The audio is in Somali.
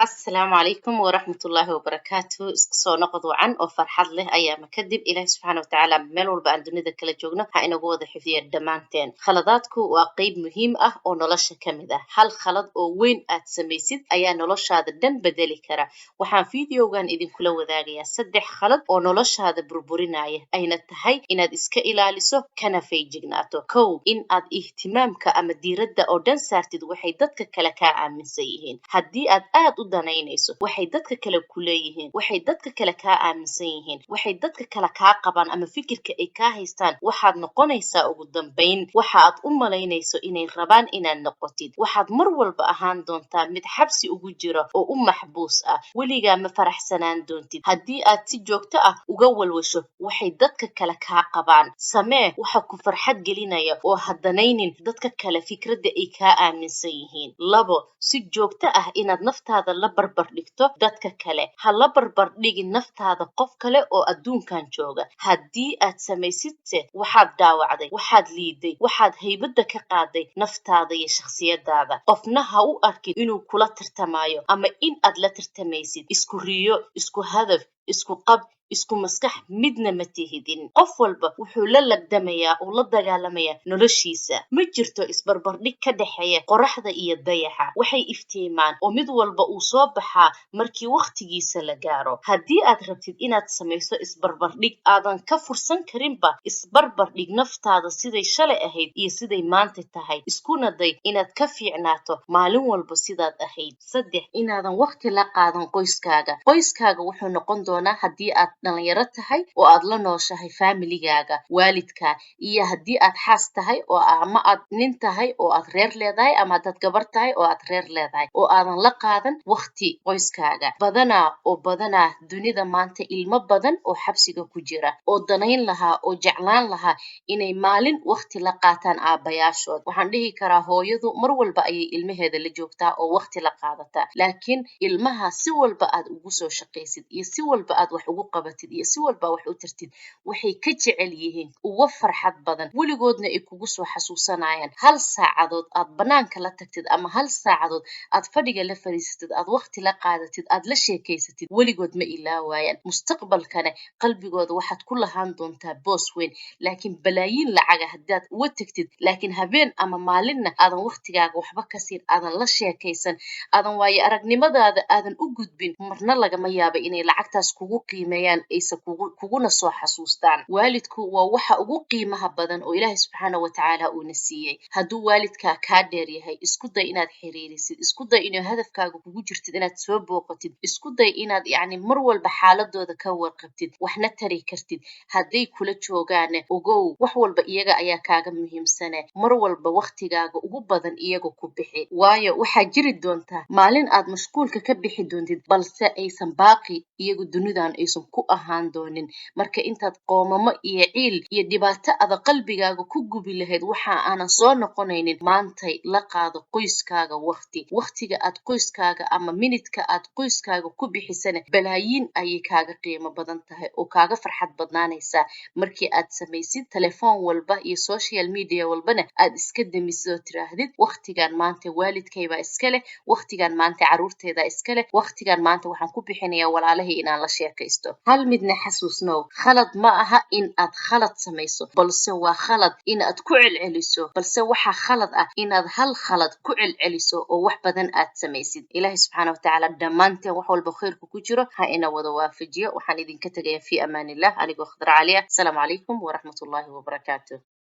Asalaamu calaykum waraxmatullaahi wabarakaatu. Isku soo noqod wacan oo farxad leh ayaama kadib. Ilaahi subxaana watacaala meel walba aan dunida kala joogno ha inagu wada xifdiya dhammaanteen. Khaladaadku waa qeyb muhiim ah oo nolosha ka mid ah. Hal khalad oo weyn aad samaysid ayaa noloshaada dhan bedeli kara. Waxaan fideogan idinkula wadaagayaa saddex khalad oo noloshaada burburinaya, ayna tahay inaad iska ilaaliso kana feejignaato. Kow, in aad ihtimaamka ama diiradda oo dhan saartid waxay dadka kale kaa aaminsan yihiin. Haddii aad aad u danaynayso waxay dadka kale ku leeyihiin, waxay dadka kale kaa aaminsan yihiin, waxay dadka kale kaa qabaan ama fikirka ay kaa haystaan, waxaad noqonaysaa ugu dambayn waxa aad u malaynayso inay rabaan inaad noqotid. Waxaad mar walba ahaan doontaa mid xabsi ugu jira oo u maxbuus ah. Weligaa ma faraxsanaan doontid haddii aad si joogto ah uga walwasho waxay dadka kale kaa qabaan. Samee waxa ku farxad gelinaya oo ha danaynin dadka kale fikradda ay kaa aaminsan yihiin. Labo, si joogto ah inaad naftaada la barbar dhigto dadka kale. Ha la barbar dhigin naftaada qof kale oo adduunkan jooga. Haddii aad samaysidse, waxaad dhaawacday, waxaad liiday, waxaad haybadda ka qaaday naftaada iyo shakhsiyadaada. Qofna ha u arkin inuu kula tartamayo ama in aad la tartamaysid. Isku riyo, isku hadaf, isku qab, isku maskax midna ma tihidin. Qof walba wuxuu la lagdamayaa oo la dagaalamayaa noloshiisa. Ma jirto isbarbardhig ka dhexeeya qoraxda iyo dayaxa. Waxay iftiimaan oo mid walba uu soo baxaa markii wakhtigiisa la gaaro. Haddii aad rabtid inaad samayso isbarbardhig aadan ka fursan karinba, isbarbardhig naftaada siday shalay ahayd iyo siday maanta tahay, iskuna day inaad ka fiicnaato maalin walba sidaad ahayd. Saddex, inaadan wakhti la qaadan qoyskaaga. Qoyskaaga wuxuu noqon doonaa haddii aad dhalinyaro tahay oo aad la nooshahay faamiligaaga, waalidka, iyo haddii aad xaas tahay oo ama aad nin tahay oo aad reer leedahay, ama haddaad gabar tahay oo aad reer leedahay oo aadan la qaadan wakhti qoyskaaga. Badanaa oo badanaa dunida maanta ilmo badan oo xabsiga ku jira oo danayn lahaa oo jeclaan lahaa inay maalin wakhti la qaataan aabbayaashood. Waxaan dhihi karaa hooyadu mar walba ayay ilmaheeda la joogtaa oo wakhti la qaadataa, laakiin ilmaha si walba aad ugu soo shaqaysid iyo si walba aad wax ugu qabatid iyo si walba wax u tartid, waxay ka jecel yihiin, uga farxad badan, weligoodna ay kugu soo xasuusanayaan hal saacadood aad banaanka la tagtid ama hal saacadood aad fadhiga la fadhiisatid, aad waqti la qaadatid, aad la sheekaysatid. Weligood ma ilaawayaan. Mustaqbalkana qalbigooda waxaad ku lahaan doontaa boos weyn. Laakiin balaayiin lacaga haddaad uga tagtid, laakiin habeen ama maalinna aadan waqtigaaga waxba ka siin, aadan la sheekaysan, aadan waayo aragnimadaada aadan u gudbin, marna lagama yaabo inay lacagtaas kugu qiimeeyaan, aysan kugu kuguna soo xasuustaan. Waalidku waa waxa ugu qiimaha badan oo Ilaahay subxaana watacaala uuna siiyey. Hadduu waalidkaa kaa dheer yahay, isku day inaad xiriirisid, isku day inuu hadafkaaga kugu jirtid inaad soo booqatid, isku day inaad yacni mar walba xaaladooda ka warqabtid, waxna tari kartid. Hadday kula joogaane, ogow wax walba iyaga ayaa kaaga muhiimsane. Mar walba waqtigaaga ugu badan iyaga ku bixi, waayo waxaa jiri doontaa maalin aad mashquulka ka bixi doontid, balse aysan baaqi iyagu dunidan aysan ku ahaan doonin. Marka intaad qoomamo iyo ciil iyo dhibaato ada qalbigaaga ku gubi lahayd waxa aanan soo noqonaynin, maantay la qaado qoyskaaga waqti. Waqtiga aad qoyskaaga ama minidka aad qoyskaaga ku bixisana balaayiin ayay kaaga qiimo badan tahay oo kaaga farxad badnaanaysaa. Markii aad samaysid, telefoon walba iyo social media walbana aad iska damisid oo tiraahdid: "Waqtigan maanta waalidkaybaa iska leh, waqtigan maanta caruurteeda iska leh, waqtigan maanta waxaan ku bixinayaa walaalahii inaan la sheekaysto." Hal midna xasuusnow: khalad ma aha in aad khalad samayso, balse waa khalad inaad ku celceliso. Balse waxaa khalad ah inaad hal khalad ku celceliso oo wax badan aad samaysid. Ilaahay subxaana watacaala dhammaanteen wax walba khayrku ku jiro ha ina wada waafajiyo. Waxaan idinka tegaya fi amaanillah, anigoo Khadra Cali ah. Asalaamu calaykum waraxmatullaahi wabarakaatu.